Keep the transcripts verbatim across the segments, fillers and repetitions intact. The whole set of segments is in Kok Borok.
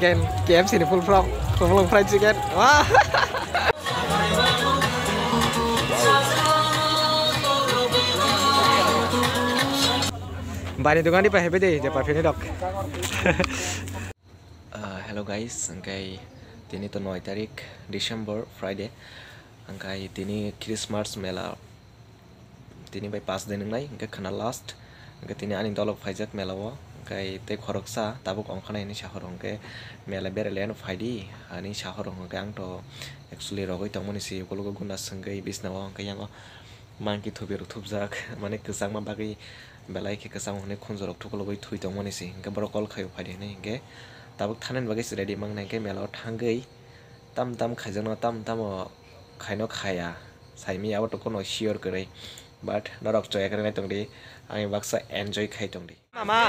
Chicken, K F C ni full form, Kublung Fried Chicken. Wah. Bani dukan ni pa hebe de, je pa phini dok. Ah, hello guys, hingke tini to noi tarik December, Friday. Hingke tini Christmas mela tini bai pas din wngnai, hingke khwna last. Hingke tini ani dolok phaijak mela o, hingke tei khoroksa tabuk ongkha nai hinui sahoro, hingke mela berai le ano phaidi hinui sahoro, hingke ang to actually rogwi tongmani se ukulgo guna swngwi bisna o, hingke yango monkey thupi rok thupjak, mane kwchangma bagwi belai khe kwchang hinui khunju rok thuklogwi thui tongmani se, hingke borok call khaio phaidi hinui, hingke tabuk thanani bagwi se ready mangnai, hingke mela o thangwi tam tam khaijakno, tam tamo khaino khaya, saimanya abo to kono sure kwrwi, but norok choya kwrwi nai tongdi, ani baksa enjoy khai tongdi. Mama.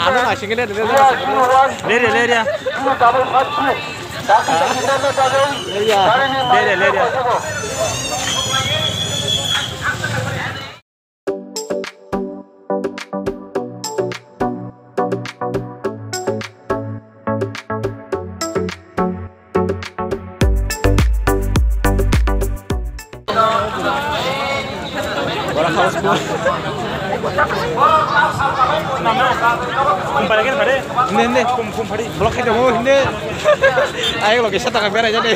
Ano naisingkhe le, le, le, le. Leria, leria. Leria. Leria, leria. Hinde, hinde. Kum, kum, phari. Block khai tongo, hinde. Ayok loge sata ka berai jani.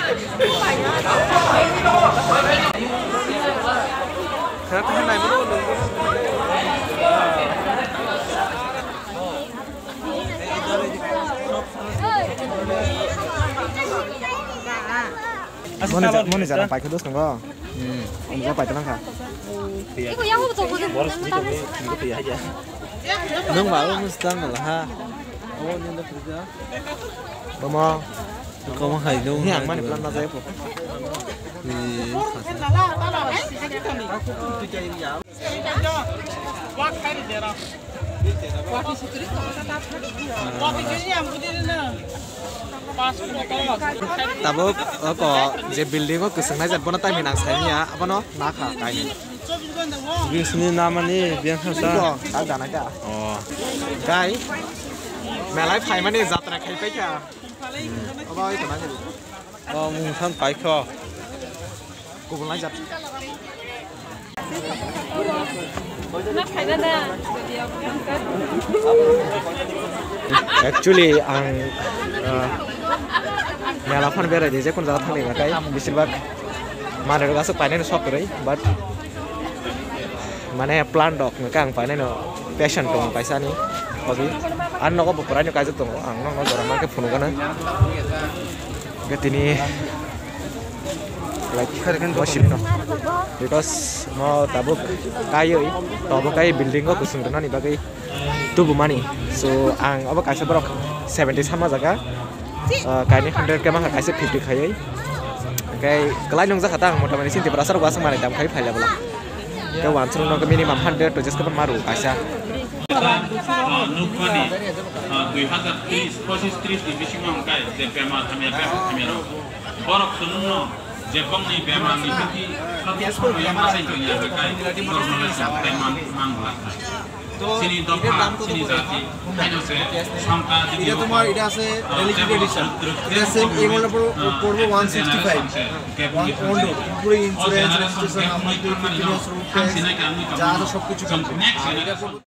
Moni ja-, moni jara paikha dos tongo. Hmm, moni jara paikha nangkha. Nwng ba o mustang wala ha. Mama. Kau hai dong. Ni ang mani plan na jai po. Ni. Tabuk oko je building o kwswng nai jat bono tai minang sai ya abono nakha kaini. Bisni namani biang kha sa. Iko, tak janai ta. Oh. Kai. Melai phaimani jatra khai paikha. Obo oi tongna jadi. Oh, mungsan paikho. Kubun lai jat. Actually, ang, ah, mela phano berai di, jekun jaga thangwi makai, bisirbak manwi rok aswk painani sok kwrwi, but mane plant rok hwnka ang painani passion tongo kaisa ani hobby. Ani nogo bo kwraino kaijak tongo, ang nokno jora mankhe phunukgana. Hwnkhe tini, like, bo simi no, because mo tabuk kaiwi, tobo kai building o kwchwng rwnani bagwi tubumani. So, ang obo kaisa borok seventy sama jaga, ah, kaini hundred khe mankha kaisa fifty khaiwi. Hwnkhe kwlai nungjakha ta ang motamani chini Tiprasa rok aswk manwi dam khai phaila bwla. Hwnkhe wansukno minimum hundred to just khe ma rw kaisa. Nukmani, ah, dui hazar tris, pochis tris ni bisingo hwnkhe je bemar hamya, bemar hamya rok. Borok chwngno je bongni bemar ni bithi, sotwi somoyo ma sai tongya hwnkhe borok no tei man, man bwla khai. Chini dopha, chini jati, haino se songkha, এটা তোমার, এটা আছে religious tradition, এটা সেম এই মনে পড়বো, পড়বো one sixty five, one hundred, পুরো ইন্স্যুরেন্স, রেজিস্ট্রেশন, আপনার ফিটনেস, রুট টেস্ট, যা আছে সব কিছু complete। এটা পড়বো।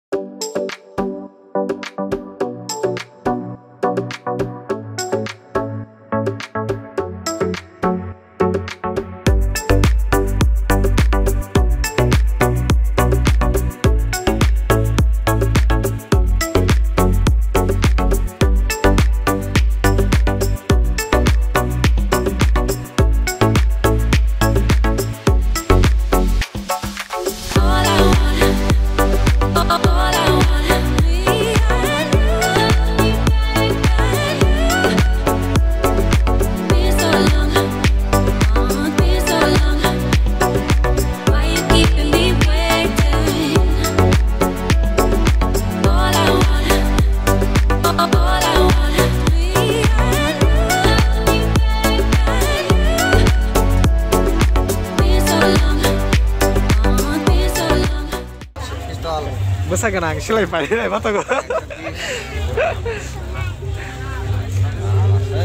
Bwsa gwnang silai pai nai ba tongo.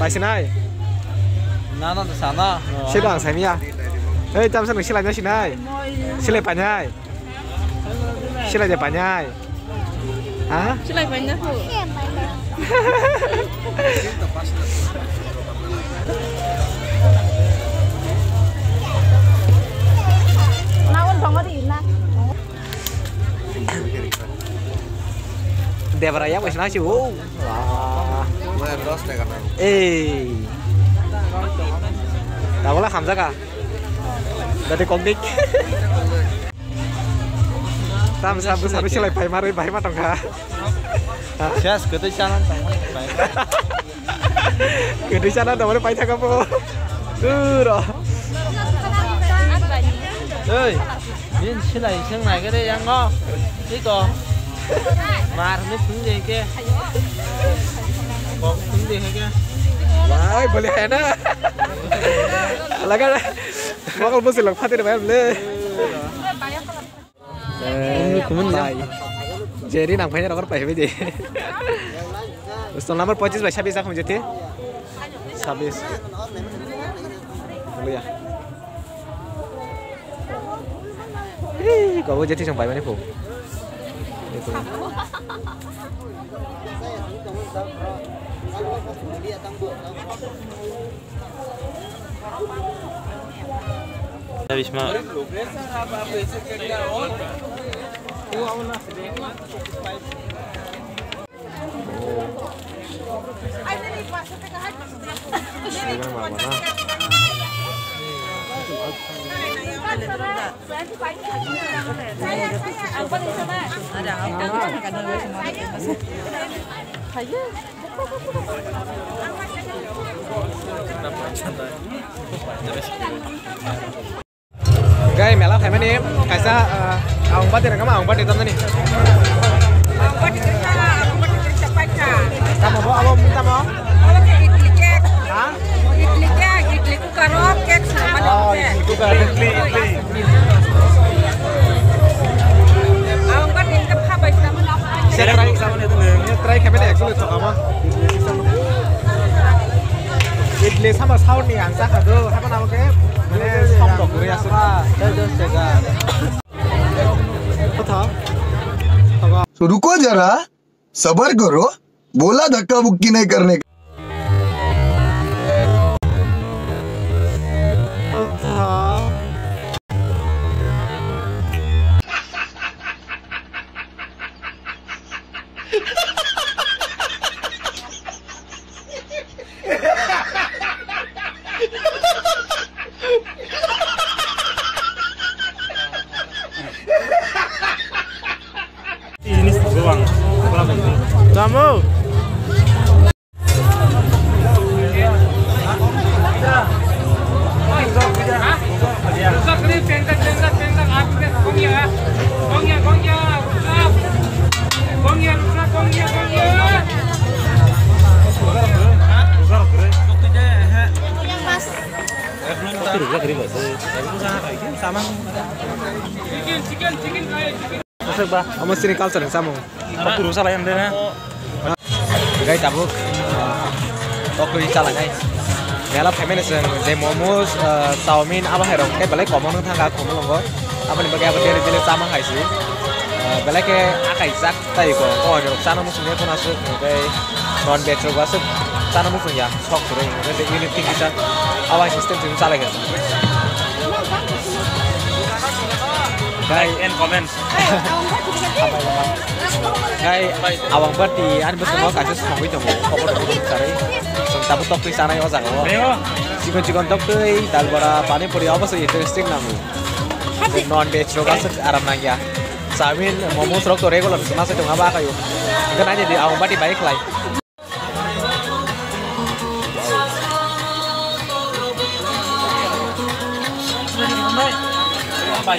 Pasinai. Na, na, sana. Sila ang samiya. Hei, tamsa nung sila nyo sinai. Sila panyai. Sila je panyai. Ha? Sila panyai. Debra ya wis nasi wo. Wah. Wah, dos taka na. Eh. Tabola hamjaka. Dati kokdik. Tam sa bu saru silai pai marui bai ma tongkha. Ses kete chana tong. Kwtwi chana dongre paithaka bo. Uro. Ei, din silai seng nai kare yango. Iko. Mar ni phung de ke. Bok phung de ke. Wai, bole hai na. Laga. Mokol busi lok phatir bai le. Eh, kumun bai. Jerry nang phaina rokor pai bai de. Stall number pochis bai sabis akhum jeti. Sabis. Boleh ya. Ih, kau jeti sang pai mani po. Itu. Habis, Mak. Gai mela phaimani kaisa, ah, ang bati rangkama ang bati tamnani. Tamo bo abo mung tamo? Abo ke idli cake. Ha? Idli cake, idli cooker o cake swnamani. Oh, idli cooker, idli, idli. Ang bati ke pha bai swnamani. Sere bai swnamani. Try khaimani actually thokama. Idli sambar sauni ang chakha do, haibano abo khe mane som rok guri aswk. Kotha. तो रुको जरा, सबर करो, बोला धक्का मुक्की नहीं करने का। Tamo. Chicken, chicken, chicken. Aswk ba, omo chini culture ni chamung. Tokru salai ang de na. Gai tabuk, ah, tokri chalai nai. Mela phaimani chwng je momos, ah, chowmin abo hai rok tei belai kom wng thangkha Khumulwngo. Aboni bagwi abo daily daily chamang hai se. Ah, belai khe akai jak tai ko. O rok chana muchung ya kono aswk tei non veg rok aswk chana muchung ya. Sok kwrwi hwnkhe tei unit tin kisa abo hai system chwng chalai kha. Gai and comment. Hai, awang party ani bwskango kaisa songwi tongo, kobo rok bwsarwi. Chwng tabuk toktwi chanai o jaga o. Chikon chikon toktwi, dal bora, pani puri, obo se interesting nango. Non veg rok aswk aram nangya. Chowmin, momos rok to regular se ma se tongo abo akai o. Hwnkhe naidi di awang party bai khlai. Tei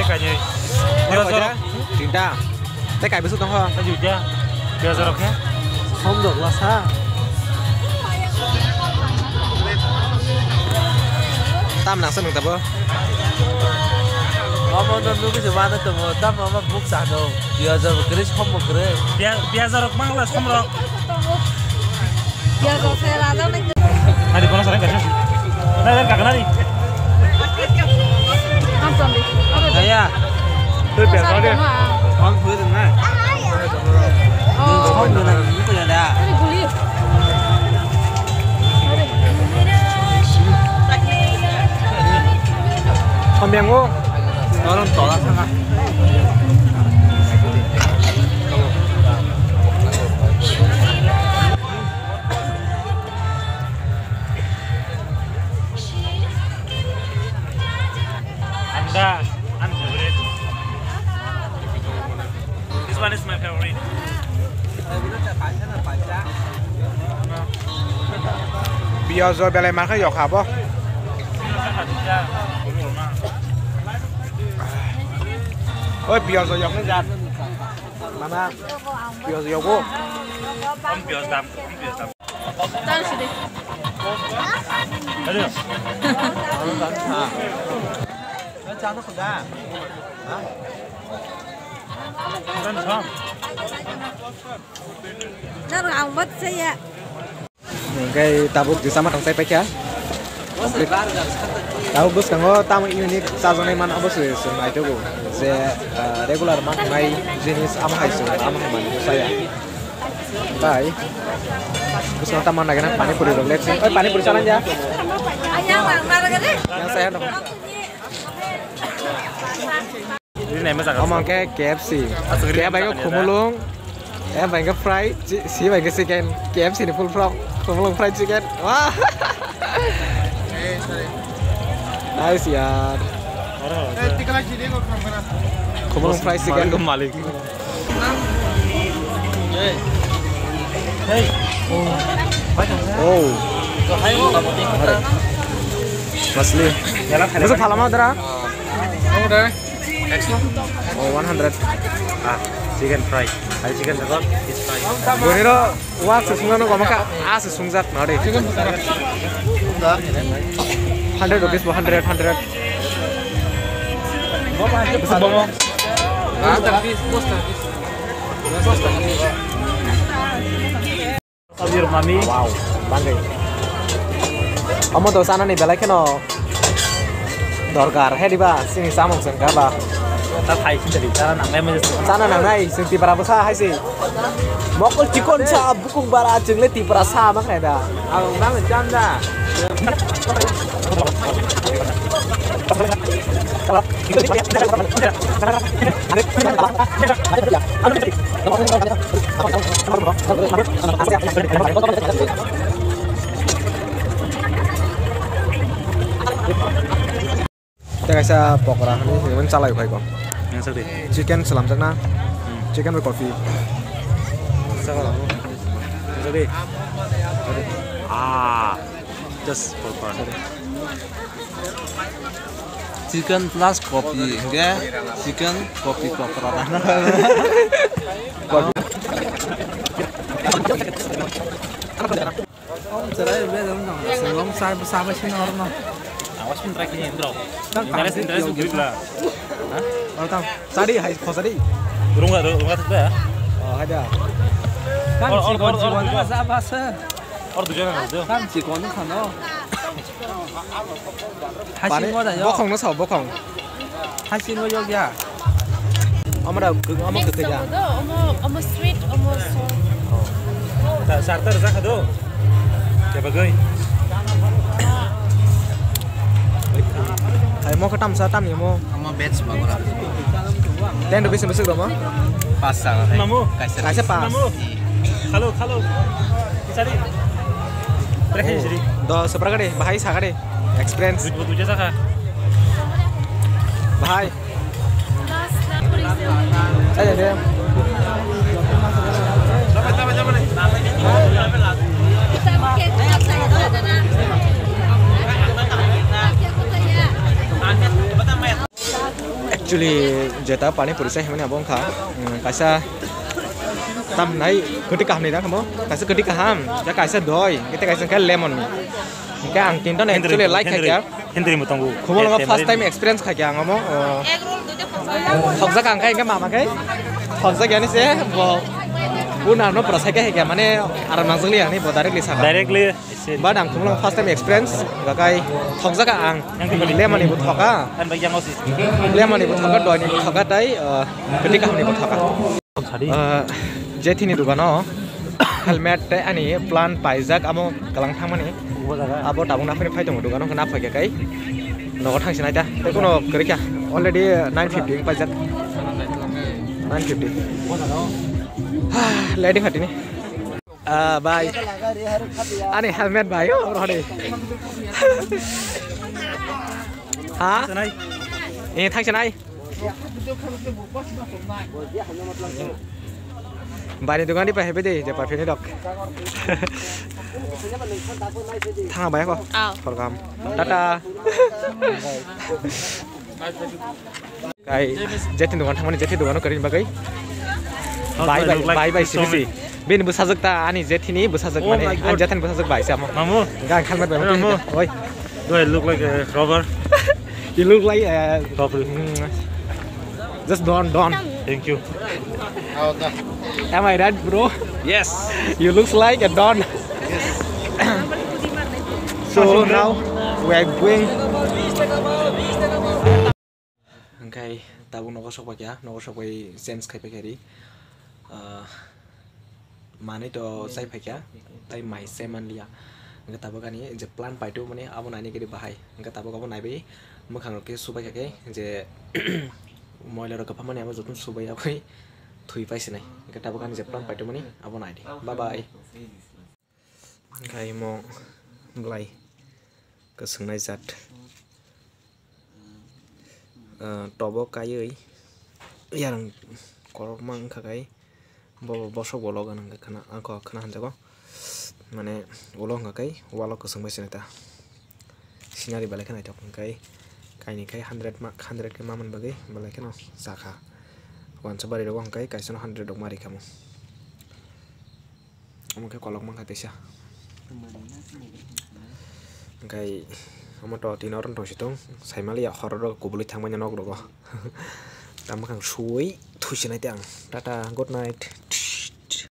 kainwi. Tinta. Tei kai bwswk tongkha? Ajuja. Piyaj rok khe? Som rok lasa. Tam nangsa nung tabo. Omo no nugwi se mano tongo, tam omo buk sa no. Piyaj rok kwrwi, som bo kwrwi. Piya-, piyaj rok mang la, som rok. Piyaj rok se rajak nai. Nari kono sarang kaisa. Nari, nari, kaka nari. Ang sandi. Oke. Naya. Tui piyaj rok de. Ang sandi na. Oh. Som de na, ni ko ya da. Tadi guli. Sambiango. Orang tolak sana. Anda, I'm favorite. This one is my favorite. Piyaj o belai ma khe yok ha bo. Oi, piyaj o yok ni jat. Mana piyaj o yok bo. Om piyaj dam, om piyaj dam. Ayo. Chana khuda. Ha? Nang ang bat saya. Hingke tabuk jesa matang sai paikha. Tabuk bwskango tamo unique chajaknai man abo se chwng naithogo je, ah, regular mankhai jinis amo hai chwng amo hai manwi saya. Bai. Bwskango tamo naikhe nang pani puri rok let's see. Oi pani puri chana ya. Yang saya dong. Ini nama sangat. Omo ke K F C. Asli K F C ini khumulung. Eh, bai ke fry, si bai ke chicken. K F C ni full form. Khumulung fried chicken. Wah. Nice yaar. Khumulung fried chicken. Malik. Oh. Masli. Bisa phalama dara? Oh, one hundred. Ah, chicken fry. Hai chicken thakor, fish fry. Boniro wak se sungna no gomaka, a se sungjak nari. Hundred rupees bo hundred, hundred. Bisa bomo. Of your mommy. Wow, bangwi. Omo to chanani belai kheno dorkar, he diba? Chini chamung chwng kha ba? Ta phai sini tadi, chana nangnai mo. Chana nangnai, chwng Tipra bwsa hai se. Mokol chikon sa, bukung bara, chwng le Tipra sa ma khnai da. Ang nang cham da. Tei kaisa pokora hinwi hinwi chalai phai kho. Yang sakri. Chicken slamjak na? Hmm. Chicken bai coffee. Sakri. Yang sakri. Ah, just for fun. Chicken plus coffee, hingke chicken coffee pokora rana. Om cherai be dong dong. Sengom sa sa ba sini orno. Awas pun terakhir ini bro. Interest, interest gurip lah. Hah? Oh, tang. Sadi hai, kho sadi. Runga, runga tak dah. Oh, ada. Kan or, or, chikon, or, or, chikon or, sa ba sa. Or dujan ada. Kan chikon khano. Hasin mo da yo. Bokong no sao, bokong. Hasin mo yo ya. Amra, amo kwthwi ya. Omo, omo sweet, omo sour. Sa-, sarta rwjak kha do. Kebagwi. Hai mo khe tamsa tam ni mo. Omo veg bakora. Ten rupees ni bwswk rw mo? Pas sa. Mamu. Kaisa. Kaisa pas. Mamu. Khalo, khalo. Sari. Trekhe siri. Do sapra gade, bahai sa gade. Experience. Duit, duit jasa kha. Bahai. Ayo deh. Actually, jeta pani puri sa himani abo wngkha, mm, kaisa tam nai kwtwi kaham ni da kamo, kaisa kwtwi kaham, ya kaisa doi, kete kaisa khe lemon ni. Hingke ang tinta no Hendri, actually like hendri, khaikha. Hendri mo tongo. Khumulwngo first time experience khaikha ang omo. Thokjak ang khe hingke mama khe. Thokjak yani se bo bunar no pura saikha hingke mane aram nangjak li ani bo directly saka. Directly. But ang khumulwngo first time experience gakai thokjak ang. Lemani bo thoka. Lemani bo thoka, doini bo thoka tai, eh, kwtwi kaham ni bo thoka. Ah, jethini dogano helmet tei ani plan paijak, amo kwlang thangmani. Abo tabuk naphani phai tongo dogano, hwnkhe naphaikha kai nogo thangsinai ta. Tei kono kwrwikha, already nine fifty wng paijak. Nine fifty. Ah, lighting hatini. Ah, bye. Ani helmet bye, oh, rode. Ha? Eh, thangsinai. Bani dogan di pa hebe de, je pa phini dok. Thang bai ko. Aw. Welcome. Tata. Kai, jetin dogan thangmani, jetin dogan kari bagai. Bai bai, bai bai, sibisi. Bini bwsajwk ta, ani jethini bwsajwk mane, ani jethini bwsajwk bai samo. Mamu. Gang khalmat bai. Mamu. Oi. Do I look like a robber? You look like a robber. Mm. Just don, don. Thank you. Am I right, bro? Yes. You looks like a don. So now we are going. Hingke tabuk nogo sokphaikha, nogo sokphai change khaipaikha ri. Ah, manwi to chai phaikha, tai mai chai manliya. Hingke tabuk ani je plan paitubumani abo naini gari bahai. Hingke tabuk abo naibai mwkhang rok khe subaikha khe je moila rok kwphamani abo jotono subai aboni thwi paisinai. Hingke tabuk ani je plan paitubumani abo naidi. Bye bye. Hingke imo bwlai kwswngnai jat. Ah, tobo kaiwi yarwng korokma wngkha kai bo bosok bo logan hwnkha khwna ako khwna hwnjago mane ulo wngkha kai walo kwswng bai se nai ta scenery belai khe naithok hwnkha kai kaini khai hundred ma hundred khe ma man bagwi belai kheno chakha uansukmani rogo hwnkha kai kaisa no hundred rok ma rikha mo. Omo khe kolok mankha teisa. Hingkai omo to tini oro tongsi tong saimaliya hororo kubului thangmani nok rogo. Tamo khe ang suwi thuisinai te ang. Tata, good night.